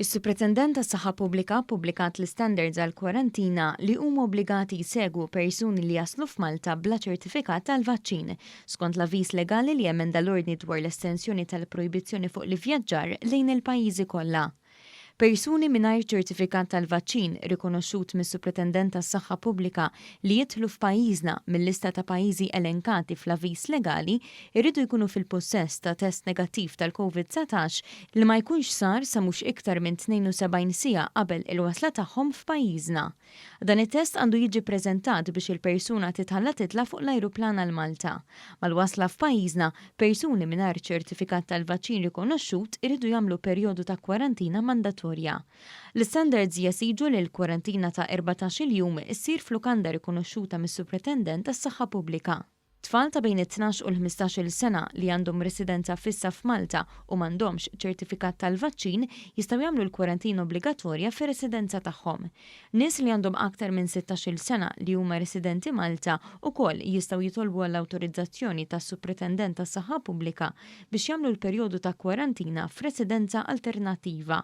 Is-Supretendent tas-Saħħa Pubblika ppubblikat l-istandards għall-kwarantina li huma obbligati jsegwu persuni li jaslu f'Malta bla ċertifikat tal-vaċċin, skont l-avviż legali li emenda l-ordni dwar l-estensjoni tal-projbizzjoni fuq l-ivvjaġġar lejn il-pajjiżi kollha. Persuni mingħajr ċertifikat tal-vaċċin rikonoxxut mis-Supretendent tas-Saħħa Pubblika li jidħlu f'pajjiżna mil-lista ta' pajjiżi elenkati fl-avviż legali jridu jkunu fil-pussess ta' test negattiv tal-Covid 19 li ma jkunx sar sa mhux iktar minn 72 siegħa qabel il-wasla tagħhom f'pajjiżna. Dan it-test għandu jiġi ppreżentat biex il-persuna titħalla titla' fuq l-ajruplan għal Malta. Mal-wasla f'pajjiżna, persuni mingħajr ċertifikat tal-vaċċin rikonoxxut iridu jagħmlu perjodu ta' kwarantina mandatorja. L-istandards jesiġu li l-kwarantina ta' 14-il jum issir f'lukanda rikonoxxuta mis-Supretendent tas-Saħħa Pubblika. Tfal ta' bejn it-tnax u l-ħmistax-il sena li għandhom residenza fissa f'Malta u m'għandhomx ċertifikat tal-vaċċin jistgħu jagħmlu l-kwarantina obbligatorja fir-residenza tagħhom. Nies li għandhom aktar minn sittax-il sena li huma residenti Malta wkoll jistgħu jitolbu għall-awtorizzazzjoni tas-Supretendent tas-Saħħa Pubblika biex jagħmlu l-perjodu ta' kwarantina f'residenza alternattiva.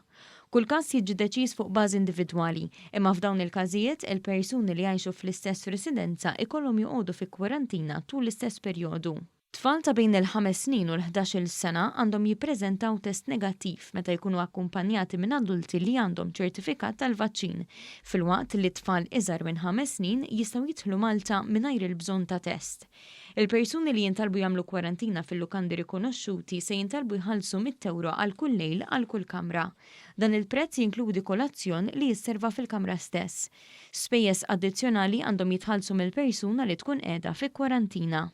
Kull każ jiġi deċiż fuq bażi individwali, imma f'dawn il-każijiet, il-persuni li jgħixu fl-istess residenza jkollhom joqogħdu fi kwarantina tul l-istess perjodu. Tfal ta' bejn il-ħames snin u l-ħdax-il sena għandhom jippreżentaw test negattiv meta jkunu akkumpanjati minn adulti li għandhom ċertifikat tal-vaċċin, filwaqt li tfal iżgħar minn ħames snin jistgħu jidħlu Malta mingħajr il-bżonn ta' test. Il-persuni li jintalbu jagħmlu kwarantina fil-lukandi rikonoxxuti se jintalbu jħallsu mitt ewro għal kull lejl għal kull kamra. Dan il-prezz jinkludi kolazzjon li jisserva fil-kamra stess. Spejjeż addizzjonali għandhom jitħallsu mill-persuna li tkun qiegħda fi kwarantina.